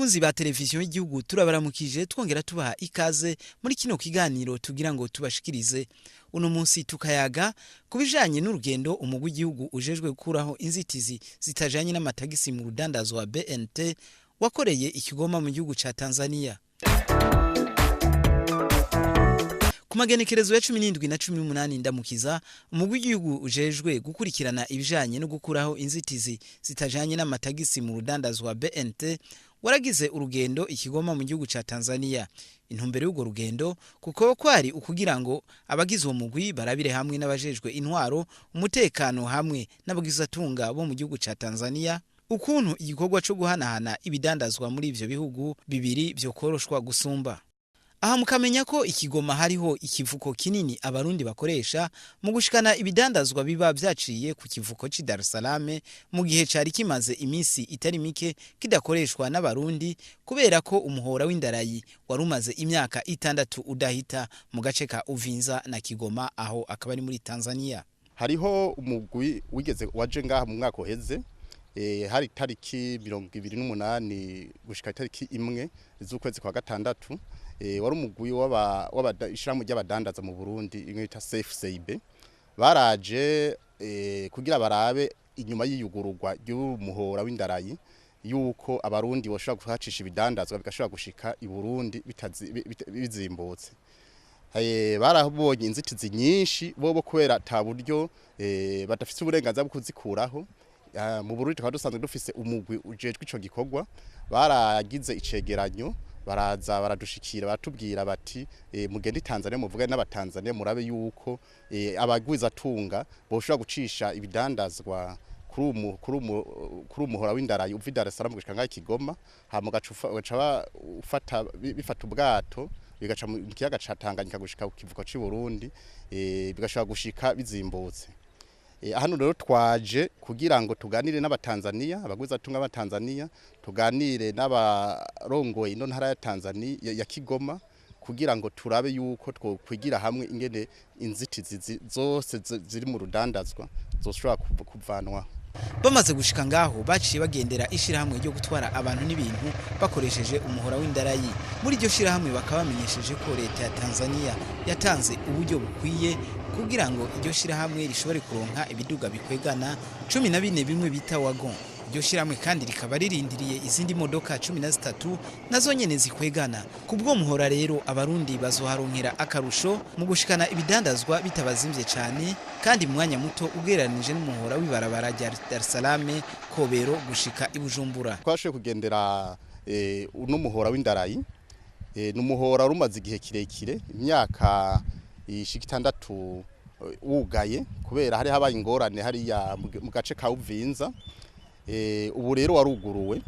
Bakunzi ba televiziyo y'igihugu, turabaramukije, twongera tubaha ikaze muri kino kiganiro tugira ngo tubashikirize uno munsi, tukayaga ku bijanye n'urugendo umugwi w'igihugu ujejwe gukuraho inzitizi zitajanye n'amatagisi mu rudandazo wa BNT wakoreye ikigoma mu gihugu ca Tanzania. Ku magenekerezo ya 17 na 18 Ndamukiza, umugwi w'igihugu ujejwe gukurikirana ibijanye no gukuraho inzitizi zitajanye n'amatagisi mu rudandazwa wa BNT waragize urugendo ikigoma mu gihugu ca Tanzania. Intumbero y'urwo rugendo kuko kwari ukugira ngo abagize uwo mugwi barabire hamwe n'abajejwe intwaro, umutekano hamwe n'abagizatunga bo mu gihugu ca Tanzania ukuntu igikorwa co guhanahana ibidandazwa muri ivyo bihugu bibiri vyokoroshwa gusumba. Aha mukamenya ko ikigoma hariho ikivuko kinini Abarundi bakoresha mu gushikana ibidandazwa biba vyaciye ku kivuko c'i Dar es Salaam, mu gihe cari kimaze iminsi itari mike kidakoreshwa n'Abarundi kubera ko umuhora w'indarayi wari umaze imyaka 6 udahita mu gace ka Uvinza na Kigoma, aho akaba ari muri Tanzania. Hariho umugwi wigeze waje ngaha mu mwaka uheze, hari tariki 28 gushika tariki 1 z'ukwezi kwa gatandatu. Wari umugwi w'ishirahamwe ry'abadandaza mu Burundi, imwe bita CFCIB. Baraje kugira barabe inyuma y'iyugururwa ry'umuhora w'indarayi yuko Abarundi boshobora kuhacisha ibidandazwa bigashobora gushika i Burundi bizimbutse. Barabonye inzitizi nyinshi bobo kubera ata buryo badafise uburenganzira bwo kuzikuraho. Mu Burundi tukaba dusanzwe dufise umugwi ujejwe ico gikorwa. Baragize icegeranyo, baraza baradushikira, baratubwira bati: "Mugende Tanzania, muvugane n'Abatanzania, murabe yuko abagwizatunga boshobora gucisha ibidandazwa kuri umuhora w'indarayi uva i Dar es Salaam gushika ngaha Kigoma, hama ugaca ufata bifata ubwato bigaca mu kiyaga ca Tanganyika gushika ku kivuko c'i Burundi, bigashobora gushika bizimbutse." Hano rero twaje kugira ngo tuganire n'Abatanzania, abagwizatunga b'Abatanzania, tuganire n'abarongoye ino ntara ya Tanzania ya Kigoma, kugira ngo turabe yuko twokwigira hamwe ingene inzitizi zose ziri mu rudandazwa zoshobora kuvanwaho. Bamaze gushika ngaho, baciye bagendera ishirahamwe ryo gutwara abantu n'ibintu bakoresheje umuhora w'indarayi. Muri iryo shirahamwe bakaba bamenyesheje ko leta ya Tanzania yatanze uburyo bukwiye kugira ngo iryo shirahamwe rishobore kuronka ibiduga bikwegana 14, bimwe bita wagon. Iryo shirahamwe kandi rikaba ririndiriye izindi modoka 13 nazo nyene zikwegana. Kubwo muhora rero, Abarundi bazoharonkera akarusho mu gushikana ibidandazwa bitabazimvye cane kandi mu mwanya muto, ugereranije n'umuhora w'ibarabara rya Dar es Salaam Kobero gushika i Bujumbura. Twashoboye kugendera uno muhora w'indarayi. Ni umuhora rumaze igihe kirekire, imyaka ishika 6 wugaye, kubera hari habaye ingorane hariya mu gace ka Uvinza. Ubu rero waruguruwe,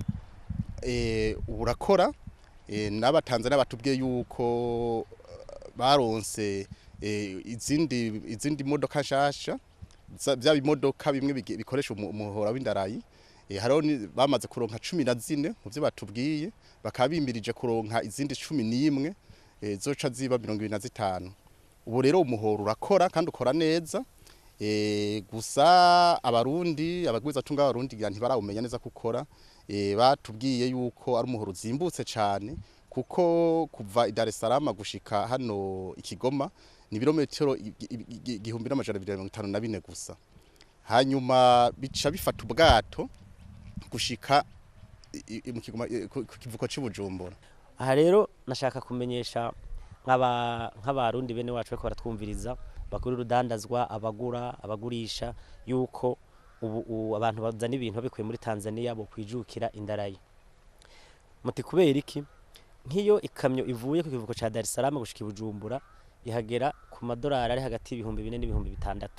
ubu urakora. N'Abatanzania batubwiye yuko baronse izindi modoka nshasha, vya bimodoka bimwe bikoresha umuhora w'indarayi. Hariho bamaze kuronka 14 mu vyo batubwiye, bakaba bimirije kuronka izindi 11, zoca ziba 25. Ubu rero umuhora urakora kandi ukora neza. Gusa Abarundi, abagwizatunga b'Abarundi ngira ntibarawumenya neza kukora. Batubwiye yuko ari umuhoro uzimbutse cane, kuko kuva i Dar es Salaam gushika hano i Kigoma ni ibirometero 1254 gusa, hanyuma bica bifata ubwato gushika mu Kigoma, ku kivuko c'i Bujumbura. Aha rero nashaka kumenyesha nk'Abarundi bene wacu bariko baratwumviriza, bakora urudandazwa, abagura, abagurisha, yuko ubu abantu bazana ibintu babikuye muri Tanzania bo kwijukira indarayi. Muti kubera iki? Nk'iyo ikamyo ivuye ku kivuko ca Dar es Salaam gushika i Bujumbura, ihagera ku madolari ari hagati y'4000 n'6000,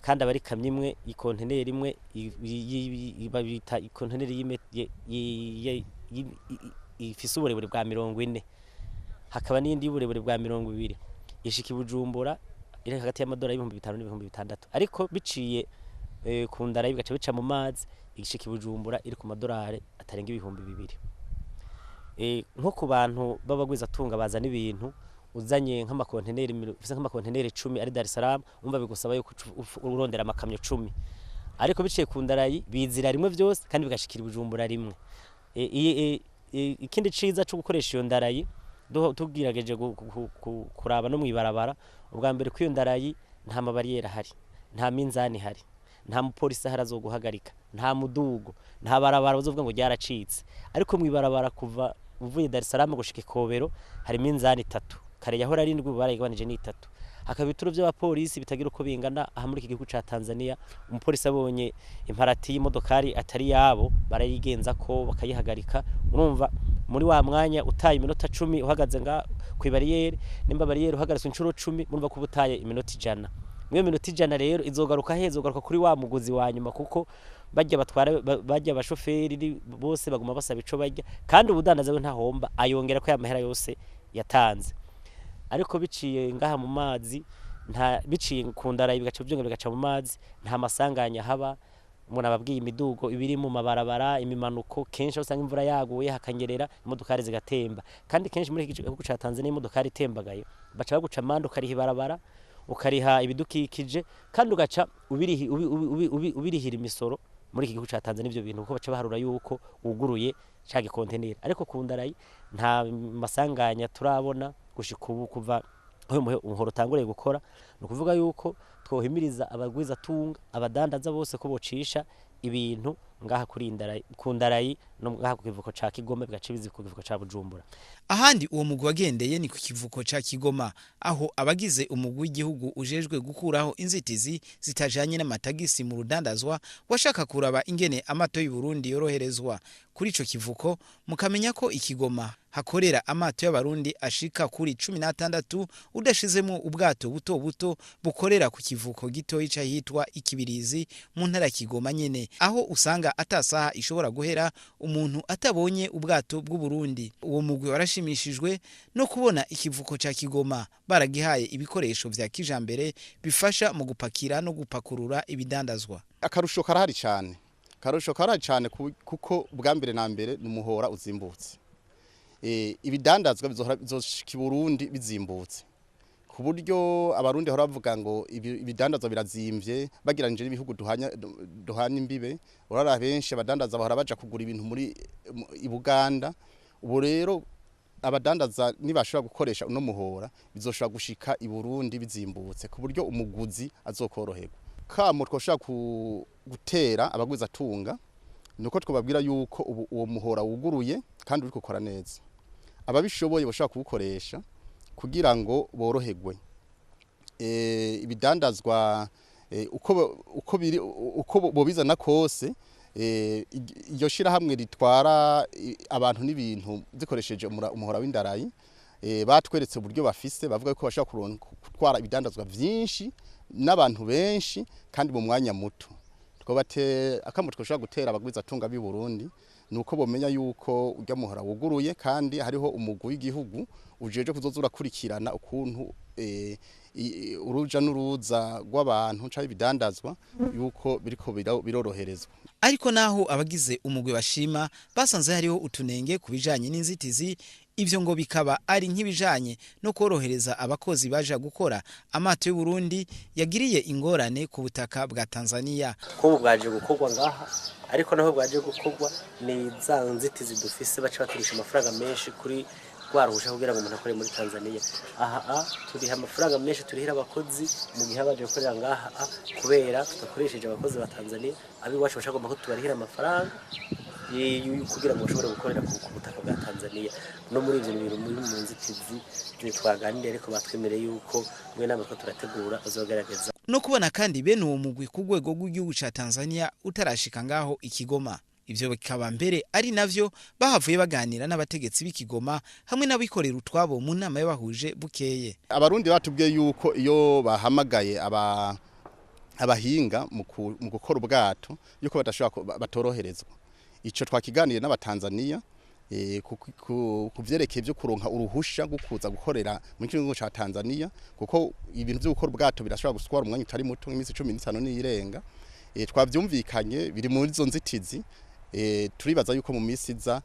kandi aba ari ikamyo imwe, ikonteneri imwe, babita ikonteneri ifise uburebure bwa 40, hakaba n'iyindi y'uburebure bwa 20. Ishika i Bujumbura iri hagati y'amadolari 5000 n'6000, ariko biciye ku ndarayi, bigaca bica mu mazi, ishika i Bujumbura iri ku madolari atarenga 2000. Nko ku bantu b'abagwizatunga bazana ibintu, uzanye nk'amakonteneri ufise nk'amakonteneri 10 ari Dar es Salaam, umva bigusaba yuko urondera amakamyo 10, ariko biciye ku ndarayi bizira rimwe vyose kandi bigashikira i Bujumbura rimwe. Ikindi ciza cyo gukoresha iyo ndarayi, tugirageje kuraba no mwibarabara, ubwa mbere ko iyo ndarayi nta mabariyeri ahari, nta minzani ihari, nta mupolisi ahari azoguhagarika, nta mudugo, nta barabara bazovuga ngo ryaracitse. Ariko mwibarabara kuva uvuye Dar es Salaam gushika Ikobero hari minzani 3, kare yahora ari 7 barayigabanije ni 3. Hakaba ibituro by'abapolisi bitagira uko bingana aha muri iki gihugu ca Tanzania. Umupolisi abonye imparati y'imodokari atari yabo barayigenza ko bakayihagarika. Urumva muri wa mwanya utaye iminota 10 uhagaze nga ku bariyeri, nimba bariyeri uhagaritswe inshuro 10, murumva ko ubutaye iminota 100. Mwe minota 100 rero izogaruka he? Izogaruka kuri wa muguzi wa nyuma, kuko bajya batwara bajya abashoferi bose baguma basaba ico bajya, kandi ubudandaza we ntahomba, ayongera ko yamahera yose yatanze. Ariko biciye ngaha mu mazi, nta biciye ku ndarayi bigaca byongera bigaca mu mazi, nta masanganya haba. Umuntu ababwiye imidugo ibiri mu mabarabara, imimanuko, kenshi usanga imvura yaguye hakanyerera imodokari zigatemba. Kandi kenshi muri iki gihugu ca Tanzania imodokari itembagaye baca baguca amande, ukariha ibarabara, ukariha ibidukikije, kandi ugaca ubirihira imisoro muri iki gihugu ca Tanzania ivyo bintu, kuko baca baharura yuko wuguruye ca gikonteneri. Ariko ku ndarayi nta masanganya turabona gushika ubu kuva aho umuhoro utanguriye gukora. Ni ukuvuga yuko twohimiriza abagwiza tunga, abadandaza bose ko bocisha ibintu ngaha kuri indarayi, ku ndarayi no ngaha ku kivuko ca Kigoma, bigaca biza ku kivuko ca Bujumbura. Ahandi uwo mugwi wagendeye ni ku kivuko ca Kigoma, aho abagize umugwi w'igihugu ujejwe gukuraho inzitizi zitajanye n'amatagisi mu rudandazwa washaka kuraba ingene amato y'u Burundi yoroherezwa kuri ico kivuko. Mukamenya ko ikigoma hakorera amato y'abarundi ashika kuri 16, udashizemo ubwato buto buto bukorera ku kivuko gito c'ahitwa Ikibirizi mu ntara ya Kigoma nyene, aho usanga atasaha ishobora guhera umuntu atabonye ubwato bw'u Burundi. Uwo mugwi warashimishijwe no kubona ikivuko ca Kigoma baragihaye ibikoresho vya kijambere bifasha mu gupakira no gupakurura ibidandazwa. Akarusho karahari cyane, akarusho karahari cyane, kuko bwa mbere na mbere ni umuhora uzimbutse. Ibidandazwa bizoshika i Burundi bizimbutse, ku buryo abarundi bahora bavuga ngo ibidandazwa birazimvye bagiranije n'ibihugu duhana imbibe. Urara benshi abadandaza bahora baja kugura ibintu muri i Buganda. Ubu rero abadandaza nibashobora gukoresha uno muhora bizoshobora gushika i Burundi bizimbutse, ku buryo umuguzi azokoroherwa. Kamo twoshobora gutera abagwiza tunga nuko twababwira yuko ubu uwo muhora wuguruye kandi uri gukora neza, ababishoboye bashobora kuwukoresha kugira ngo boroherwe. Ibidandazwa uko biri, uko bobizana kose, iryo shirahamwe ritwara abantu n'ibintu zikoresheje umuhora w'indarayi, batweretse uburyo bafise, bavuga ko bashobora gutwara ibidandazwa vyinshi n'abantu benshi kandi mu mwanya muto. Twobate akamo twoshobora gutera abagwiza tunga b'i Burundi nuko bomenya yuko urya muhora wuguruye, kandi hariho umugwi w'igihugu ujeje kuzoza urakurikirana ukuntu uruja n'uruza rw'abantu canke ibidandazwa yuko biriko biroroherezwa. Ariko naho abagize umugwi bashima, basanze hariho utunenge ku bijanye n'inzitizi. Ivyo ngo bikaba ari nk'ibijanye no korohereza abakozi baja gukora amato y'u Burundi yagiriye ingorane ku butaka bwa Tanzania. Ko ubu bwaje gukorwa ngaha, ariko naho bwaje gukorwa ni za nzitizi dufise, baca baturisha amafaranga menshi kuri rwa ruhusha kugira ngo umuntu akore muri Tanzania. Aha turiha amafaranga menshi, turihira abakozi mu gihe baje gukorera ngaha, kubera tudakoresheje abakozi ba Tanzania, abiwacu bashagomba ko tubarihira amafaranga kugira ngo bashobore gukorera ku butaka bwa Tanzania. No muri ivyo bintu muri mu nzitizi twaganiriye, ariko batwemereye yuko mwe namwe ko turategura bazogerageza. No kubona kandi bene uwo mugwi ku rwego rw'igihugu ca Tanzania utarashika ngaho ikigoma. Ivyo bikaba mbere ari navyo bahavuye baganira n'abategetsi b'ikigoma hamwe n'abikorera utwabo mu nama y'abahuje bukeye. Abarundi batubwiye yuko iyo bahamagaye abahinga mu gukora ubwato yuko badashobora batoroherezwa. Ico twakiganiye n'abatanzania ku vyerekeye vyo kuronka uruhusha rwo kuza gukorera muri kino gihugu ca Tanzania, kuko ibintu vyo gukora ubwato birashobora gutwara umwanya utari muto, nk'iminsi 15 n'irenga. Twavyumvikanye biri muri izo nzitizi. Turibaza yuko mu minsi iza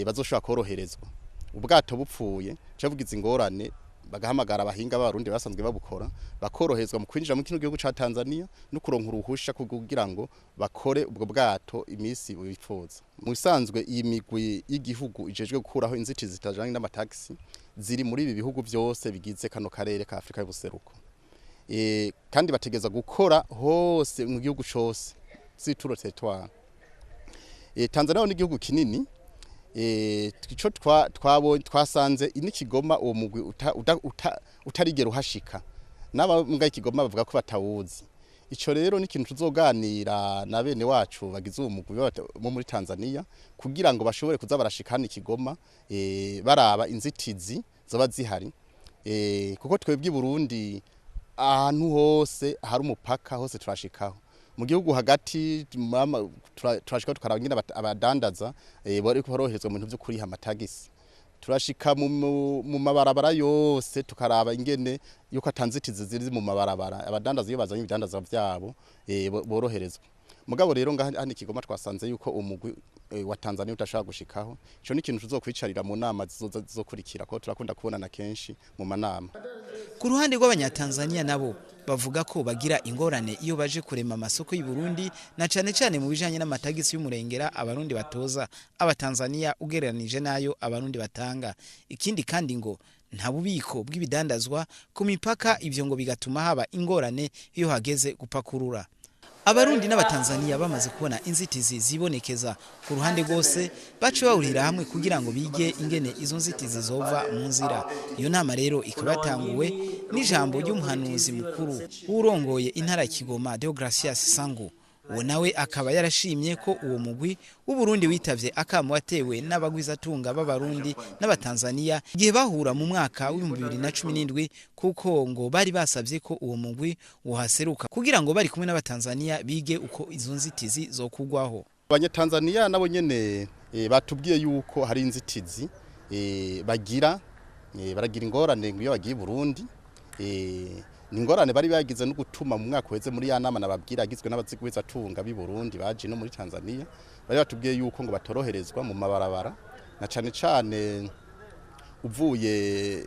bazoshobora koroherezwa. Ubwato bupfuye cavugiza ingorane Bagahamagara abahinga b'Abarundi basanzwe babukora, bakoroherezwa mu kwinjira mu kino gihugu ca Tanzania no kuronka uruhusha kugira ngo bakore ubwo bwato imisi bifuza. Mu bisanzwe iyi migwi y'igihugu ijejwe gukuraho inzitizi zitajanye n'amatagisi ziri muri ibi bihugu byose bigize kano karere ka Afrika y'ubuseruko. Kandi bategeza gukora hose mu gihugu cose zituro territoire. Tanzania ni igihugu kinini. Ico twabonye twasanze ini Kigoma uwo mugwi utarigera uhashika, n'abambwa Ikigoma bavuga ko batawuzi. Ico rero ni ikintu tuzoganira na bene wacu bagize uwo mugwi bo muri Tanzania kugira ngo bashobore kuza barashika hano Ikigoma, baraba inzitizi zoba zihari, kuko twebwe i Burundi ahantu hose hari umupaka hose turashikaho. Mu gihugu hagati turashika tukaraba ingene abadandaza bari koroherezwa mu bintu vyo kuriha amatagisi. Turashika mu mabarabara yose tukaraba ingene yuko atanzitizi ziri mu mabarabara, abadandaza iyo bazanye ibidandaza vyabo boroherezwa. Mugabo rero ngaha hano Ikigoma twasanze yuko umugwi wa Tanzania utashaka gushikaho. Ico ni ikintu tuzokwicarira mu nama zizokurikira, ko turakunda kubonana kenshi mu manama. Ku ruhande rw'Abanyatanzania nabo bavuga ko bagira ingorane iyo baje kurema amasoko y'u Burundi, na cane cane mu bijanye n'amatagisi y'umurengera Abarundi batoza Abatanzania ugereranije nayo Abarundi batanga. Ikindi kandi ngo nta bubiko bw'ibidandazwa ku mipaka, ivyo ngo bigatuma haba ingorane iyo hageze gupakurura. Abarundi n'Abatanzania bamaze kubona inzitizi zibonekeza ku ruhande rwose, bace bahurira hamwe kugira ngo bige ingene izo nzitizi zova mu nzira. Iyo nama rero ikaba yatanguwe n'ijambo ry'umuhanuzi mukuru w'urongoye intara ya Kigoma, Deogracias Sangu. Uwo nawe akaba yarashimye ko uwo mugwi w'Uburundi witavye akamo watewe n'abagwizatunga b'Abarundi n'Abatanzania igihe bahura mu mwaka w'2017, kuko ngo bari basavye ko uwo mugwi wohaseruka kugira ngo bari kumwe n'Abatanzania bige uko izo nzitizi zokugwaho. Abanyatanzania nabo nyene batubwiye yuko hari inzitizi bagira, baragira ingorane ngo iyo bagiye i Burundi. Ni ingorane bari bagize no gutuma mu mwaka uheze muri ya nama nababwira agizwe n'abazigwizatunga b'i Burundi baje no muri Tanzania, bari batubwiye yuko ngo batoroherezwa mu mabarabara, na cane cane uvuye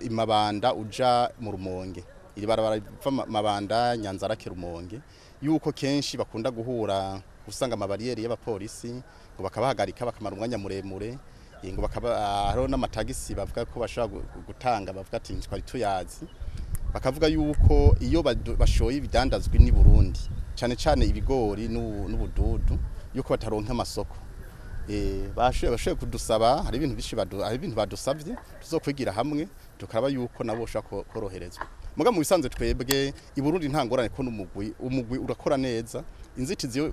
Imabanda uja mu Rumonge, iri barabara riva Mabanda Nyanzarake Rumonge, yuko kenshi bakunda guhura usanga amabariyeri y'abapolisi ngo bakabahagarika bakamara umwanya muremure, ngo bakaba hariho n'amatagisi bavuga ko bashobora gutanga, bavuga ati twari tuyazi. Bakavuga yuko iyo bashoye ibidandazwa ni Burundi cane cane ibigori n'ubududu, yuko bataronka amasoko. Bashoye kudusaba, hari ibintu bishi hari ibintu badusavye tuzokwigira hamwe tukaraba yuko nabo bashobora koroherezwa. Muga mu bisanzwe twebwe i Burundi nta ngorane ko n'umugwi umugwi urakora neza, inzitizi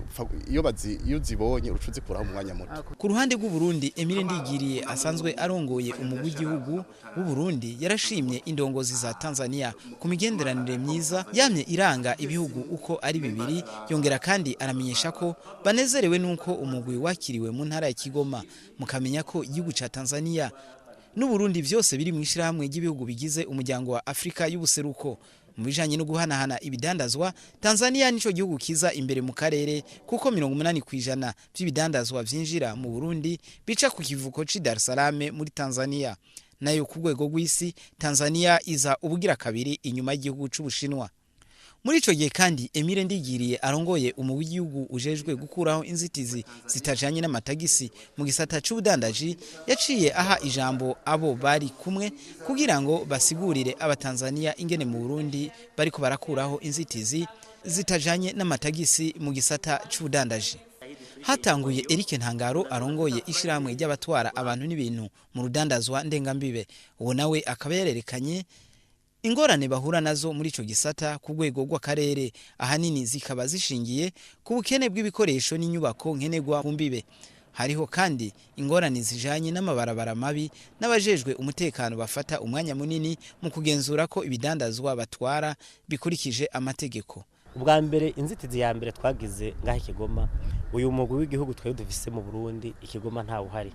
iyo zibonye urucu zikuraho mu mwanya muto. Ku ruhande rw'u Burundi, Emile Ndigiriye asanzwe arongoye umugwi w'igihugu w'u Burundi yarashimye indongozi za Tanzania ku migenderanire myiza yamye iranga ibihugu uko ari bibiri, yongera kandi aramenyesha ko banezerewe nuko umugwi wakiriwe mu ntara ya Kigoma. Mukamenya ko igihugu ca Tanzania n'Uburundi vyose biri mu ishirahamwe ry'ibihugu bigize umuryango wa Afrika y'ubuseruko. Mu bijanye no guhanahana ibidandazwa, Tanzania nico gihugu kiza imbere mu karere, kuko 80% by'ibidandazwa vyinjira mu Burundi bica ku kivuko c'i Dar es Salaam muri Tanzania. Nayo ku rwego rw'isi, Tanzania iza ubugira kabiri inyuma y'igihugu c'Ubushinwa. Muri ico gihe kandi Emile Ndigiriye arongoye umugwi w'igihugu ujejwe gukuraho inzitizi zitajanye n'amatagisi mu gisata c'ubudandaji yaciye aha ijambo abo bari kumwe kugira ngo basigurire Abatanzania ingene mu Burundi bariko barakuraho inzitizi zitajanye n'amatagisi mu gisata c'ubudandaji. Hatanguye Eric Ntangaro arongoye ishirahamwe ry'abatwara abantu n'ibintu mu rudandazwa ndengambibe. Uwo nawe akaba yarerekanye ingorane bahura nazo muri ico gisata ku rwego rw'akarere, ahanini zikaba zishingiye ku bukene bw'ibikoresho n'inyubako nkenerwa ku mbibe. Hariho kandi ingorane zijanye n'amabarabara mabi n'abajejwe umutekano bafata umwanya munini mu kugenzura ko ibidandazwa batwara bikurikije amategeko. Ubwa mbere inzitizi ya mbere twagize ngaha Ikigoma, uyu mugwi w'igihugu twari dufise mu Burundi Ikigoma nta uhari,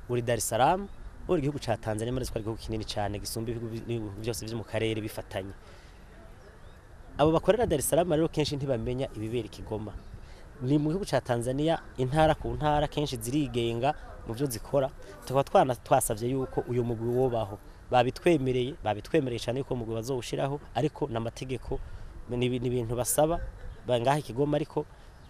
uri Dar es Salaam. Uri igihugu ca Tanzania muri twari igihugu kinini cyane gisumba ibihugu byose byo mu karere bifatanye. Abo bakorera Dar es Salaam rero kenshi ntibamenya ibibera Ikigoma. Ni mu gihugu ca Tanzania intara ku ntara kenshi zirigenga mu byo zikora, tukaba twasavye yuko uyu mugwi wobaho Babitwemereye cyane ko umugwi bazowushiraho, ariko n'amategeko ni ibintu basaba bangaha ikigoma, ariko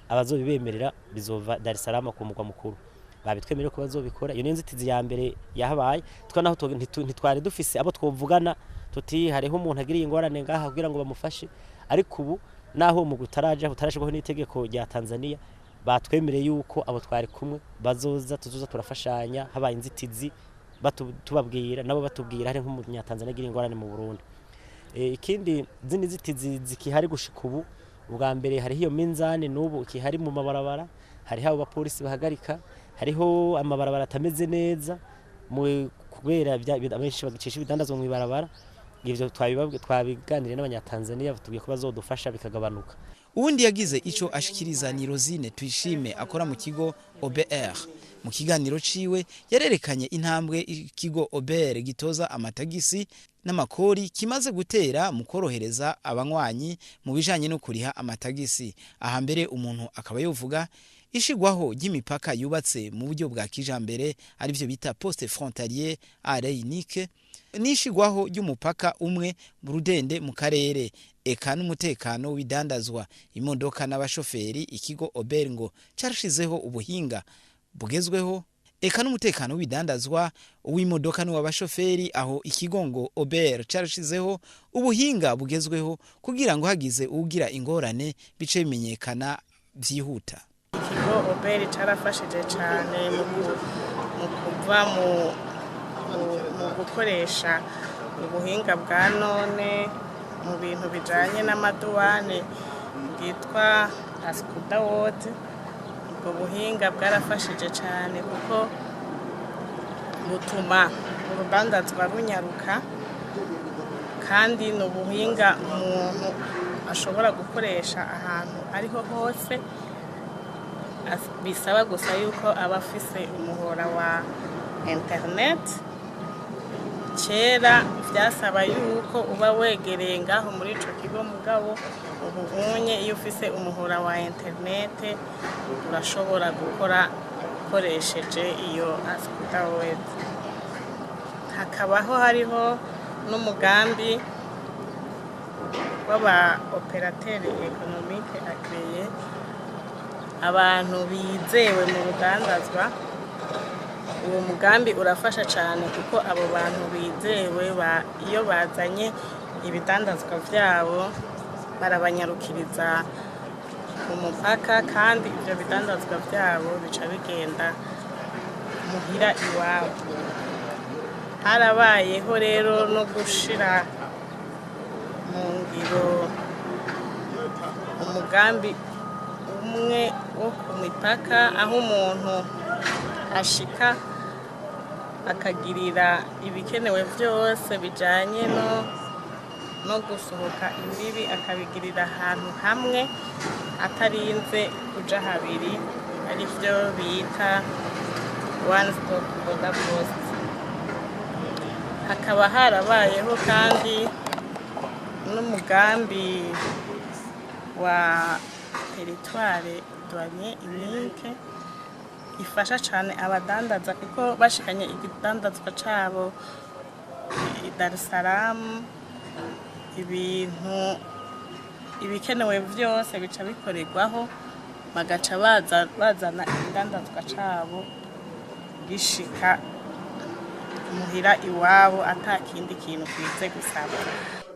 abazobibemerera bizova Dar es Salaam ku mugwa mukuru. Babitwemereye ko bazobikora. Iyo ni inzitizi ya mbere yahabaye. Twa naho ntitwari dufise abo twovugana tuti hariho umuntu agiriye ingorane ngaha kugira ngo bamufashe, ariko ubu naho umugwi utaraja utarashirwaho n'itegeko rya Tanzania, batwemereye yuko abo twari kumwe bazoza, tuzoza turafashanya habaye inzitizi tubabwira nabo batubwira hari nk'umunyatanzania agira ingorane mu Burundi. Ikindi zindi nzitizi zikihari gushika ubu, ubwa mbere hariho iyo minzani n'ubu ikihari mu mabarabara, hariho abo bapolisi bahagarika, hariho amabarabara atameze neza kubera abenshi bagicisha ibidandazwa mu ibarabara. Ivyo twabiganiriye n'abanyatanzania batubwiye ko bazodufasha bikagabanuka. Uwundi yagize ico ashikiriza ni Rosine Tuyishime akora mu kigo OBR. Mu kiganiro ciwe yarerekanye intambwe ikigo OBR gitoza amatagisi n'amakori kimaze gutera mu korohereza abanywanyi mu bijanye no kuriha amatagisi. Aha mbere umuntu akaba yovuga ishigwaho ry'imipaka yubatse mu buryo bwa kijambere, arivyo bita poste frontalier arrêt unique, n'ishigwaho ry'umupaka umwe mu Rudende mu karere, eka n'umutekano w'ibidandazwa, imodoka n'abashoferi. Ikigo OBR ngo carashizeho ubuhinga bugezweho, eka n'umutekano w'ibidandazwa, uw'imodoka n'uw'abashoferi, aho ikigo ngo OBR carashizeho ubuhinga bugezweho kugira ngo hagize ugira ingorane bice bimenyekana vyihuta. Ikigo OBR carafashije cane mu kuva mu gukoresha ubuhinga bwa none mu bintu bijanye n'amaduwane bwitwa Askuda World. Ubwo buhinga bwarafashije cane kuko butuma urudandazwa runyaruka, kandi ni ubuhinga umuntu ashobora gukoresha ahantu ariho hose, bisaba gusa yuko aba afise umuhora wa internet. Kera vyasaba yuko uba wegereye ngaho muri ico kigo, mugabo ubu unye iyo ufise umuhora wa internet urashobora gukora ukoresheje iyo Askuda World. Hakabaho hariho n'umugambi w'aba opérateur économique agréé, abantu bizewe mu rudandazwa. Uwo mugambi urafasha cyane kuko abo bantu bizewe iyo bazanye ibidandazwa vyabo barabanyarukiriza ku mupaka, kandi ivyo bidandazwa vyabo bica bigenda muhira iwabo. Harabayeho rero no gushira mu ngiro umugambi umwe wo ku mipaka, aho umuntu ashika akagirira ibikenewe byose bijanye no gusohoka imbibi, akabigirira ahantu hamwe atarinze kuja habiri, arivyo bita one stop border post. Hakaba harabayeho kandi n'umugambi wa territoire douanier unique ifasha cyane abadandaza, kuko bashikanye igidandazwa cabo i Dar es Salaam, ibintu ibikenewe byose bica bikorerwaho, bagaca bazana igidandazwa cabo gishika muhira iwabo atakindi kintu kwize gusaba.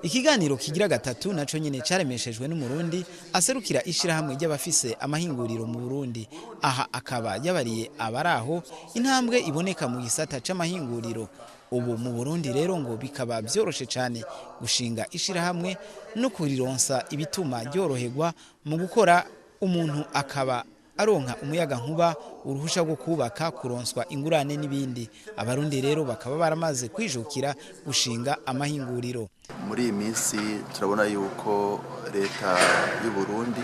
Ikiganiro kigira gatatu naco nyene caremeshejwe n'umurundi aserukira ishirahamwe ry'abafise amahinguriro mu Burundi. Aha akaba yabariye abaraho intambwe iboneka mu gisata c'amahinguriro ubu mu Burundi. Rero ngo bikaba vyoroshe cane gushinga ishirahamwe no kurironsa ibituma ryoroherwa mu gukora, umuntu akaba aronka umuyaga nkuba, uruhusha rwo kubaka, kuronswa ingurane n'ibindi. Abarundi rero bakaba baramaze kwijukira gushinga amahinguriro. Muri iyi minsi turabona yuko leta y'u Burundi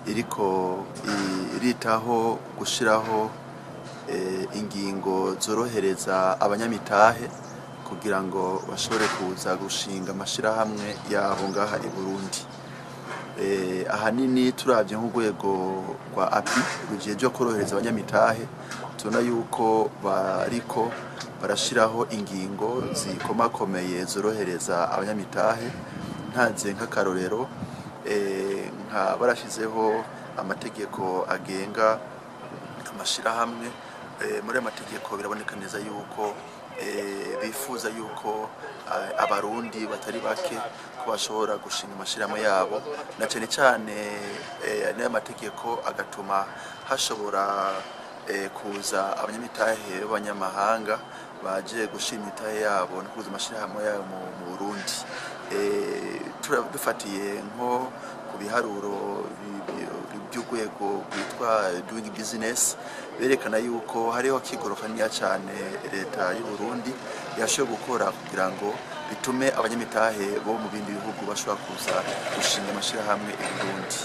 iriko iritaho gushiraho ingingo zorohereza abanyamitahe kugira ngo bashobore kuza gushinga amashirahamwe yabo ngaha i Burundi. Ahanini turavye nk'urwego rwa API rujejwe korohereza abanyamitahe, tubona yuko bariko Barashiraho ingingo zikomakomeye zorohereza abanyamitahe. Ntanze nk'akarorero, nka barashizeho amategeko agenga amashirahamwe. Muri ayo mategeko biraboneka neza yuko bifuza yuko Abarundi batari bake ko bashobora gushinga amashirahamwe yabo, na cyane cyane n'ayo mategeko agatuma hashobora kuza abanyamitahe b'abanyamahanga baje gushima imitahe yabo no kuza amashirahamwe yabo mu Burundi. Dufatiye nko ku biharuro by'urwego rwitwa Doing Business, berekana yuko hariho akigoro kaniniya cyane leta y'u Burundi yashoboye gukora kugira ngo bitume abanyamitahe bo mu bindi bihugu bashobora kuza gushinga amashirahamwe i Burundi.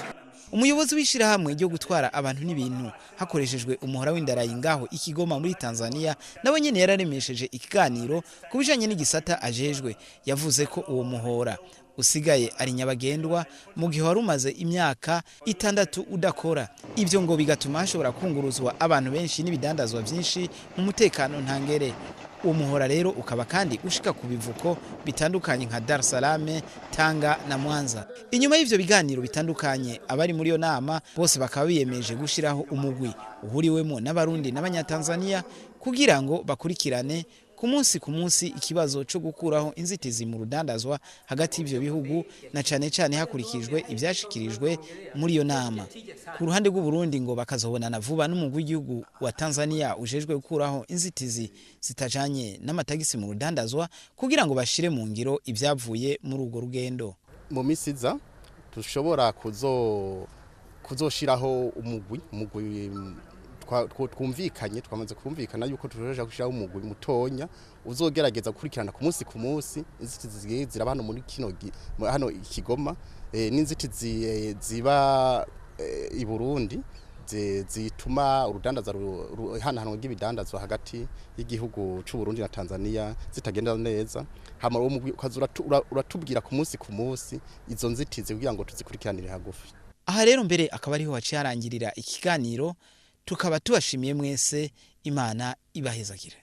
Umuyobozi w'ishirahamwe ryo gutwara abantu n'ibintu hakoreshejwe umuhora w'indarayi ngaho i Kigoma muri Tanzania, nawe nyene yararemesheje ikiganiro ku bijanye n'igisata ajejwe. Yavuze ko uwo muhora usigaye ari nyabagendwa mu gihe wari umaze imyaka 6 udakora. Ibyo ngo bigatuma hashobora kunguruzwa abantu benshi n'ibidandazwa byinshi mu mutekano ntangere. Uwo muhora rero ukaba kandi ushika ku bivuko bitandukanye nka Dar es Salaam, Tanga na Mwanza. Inyuma y'ivyo biganiro bitandukanye, abari muri iyo nama bose bakaba biyemeje gushiraho umugwi uhuriwemo n'Abarundi n'Abanyatanzania kugira ngo bakurikirane ku munsi ku munsi ikibazo cyo gukuraho inzitizi mu rudandazwa hagati y'ivyo bihugu, na cane cane hakurikijwe ivyashikirijwe muri iyo nama. Ku ruhande rw'u Burundi ngo bakazobonana vuba n'umugwi w'igihugu wa Tanzania ujejwe gukuraho inzitizi zitajanye n'amatagisi mu rudandazwa kugira ngo bashire mu ngiro ivyavuye muri urwo rugendo. Mu minsi iza dushobora kuzoshiraho umugwi twumvikanye, twamaze kumvikana yuko tuzoja gushiraho umugwi mutonya uzogerageza gukurikirana ku munsi ku munsi inzitizi zigiye ziraba hano muri kino hano i Kigoma, n'inzitizi ziba i Burundi zituma urudandaza ihanahanwa ry'ibidandazwa hagati y'igihugu c'u Burundi na Tanzania zitagenda neza. Hama uwo mugwi ukaza uratubwira ku munsi ku munsi izo nzitizi kugira ngo tuzikurikiranire hagufi. Aha rero mbere akaba ariho haciye harangirira ikiganiro, tukaba tubashimiye mwese. Imana ibahezagire.